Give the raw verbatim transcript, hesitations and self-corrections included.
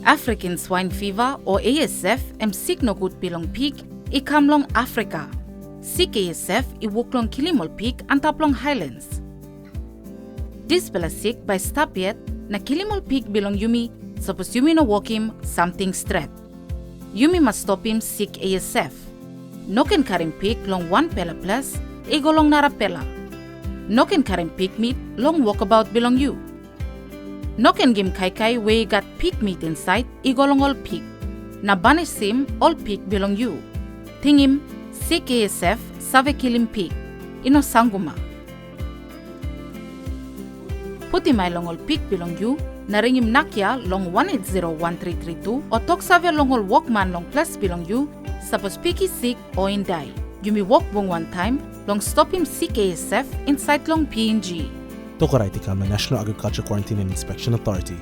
African Swine Fever, o A S F, em sik nogut bilong pik i kam long Afrika. Sik A S F i wok long kilim ol pik antap long highlands. Dispela sik bai stap yet na kilim ol pik bilong yumi, sapos yumi no wokim samting stret. Yumi mas stopim sik A S F. No ken karim pik long wanpela ples i go long narapela. No ken karim pikmit long wokabaut bilong yu. No ken gim kaikai we i gat pikmit insait i go long ol pik, na banisim ol pik bilong yu. Tingim, sik A S F save kilim pik, i no sanguma. Putim ai long ol pik bilong yu, na ringim nakia long one eight zero one three three two, o toksave long ol wokman long ples bilong yu, sapos pik i sik o i dai. Yumi wok bung wantaim long stopim sik A S F insait long P N G. Tokarait i kam na National Agriculture Quarantine and Inspection Authority.